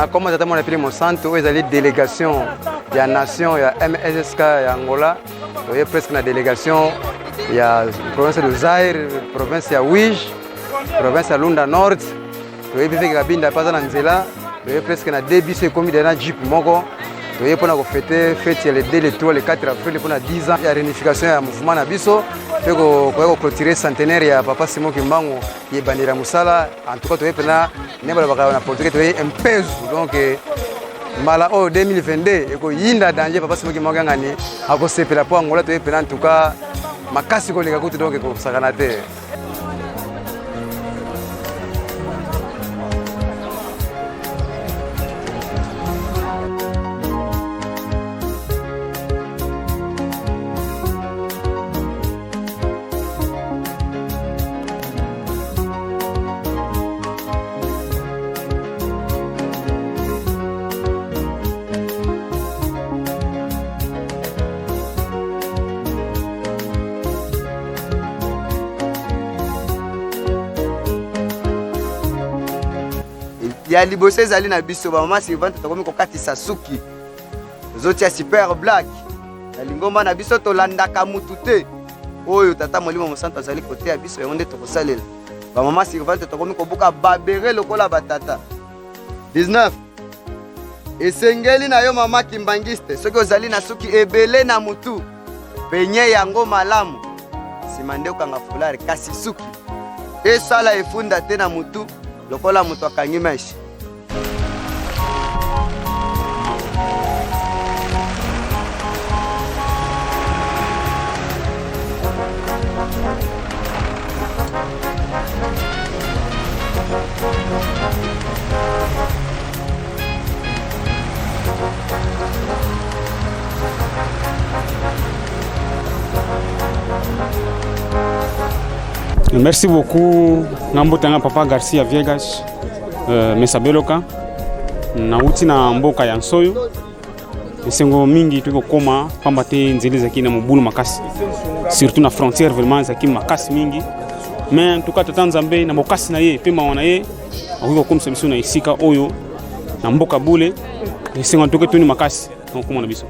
Na kombo Tata Mwana Pili Mosantu, oyo ezali délégation ya nation ya MSSK ya Angola, toye presque na délégation ya province de Zaire, province ya Uige, province ya Lunda Nord, toyebi mpe Kabinda mpe aza na nzela, toye presque na deux biso ekomi deja na jeep moko toye mpona kofete fete ya le 2 le 3 le 4 avril mpona 10 ans ya réunification ya mouvement na biso mpe koya koclôturer centenaire ya papa Simon Kimbangu ebandeli ya mosala. En tout cas toye mpena nde balobaka na portugais, toye mpezu. Donc mbala oyo 2022 ekoyinda danger. Papa Simon Kimbangu yangani akosepela mpo Angola toye mpena en tout cas makasi koleka kutu, donc ekosakana te. Ya liboso ezali na biso bamama Sylvante, tokomi kokatisa suki, tozotia super black na lingomba na biso. Tolandaka mutu te, oyo Tata Molimo Mosantu azali koteya biso, yango nde tokosalela. Bamama Sylvante, tokomi kobuka babere lokola batata. 19 Esengeli na yo mama kimbangiste, soki ozali na suki ebele na mutu, penye yango malamu, nsima nde okanga fulare, kasi suki esala efunda te na mutu lokola moto akangi meshe. Merci beaucoup. Ngambo tanga papa Garcia Viegas, Mesabeloka. Nauti na mboka ya Nsoyo. Esengo mingi toki kokóma, pamba te nzela ezalaki na mobulu makasi, surtout na frontière, vraiment ezalaki makasi mingi. Mais en tout cas Tata Nzambe na bokasi na ye mpe mawa na ye akoki kokomisa biso na esika oyo na mboka bule. Esengo ntoki toni makasi na kokóma na biso.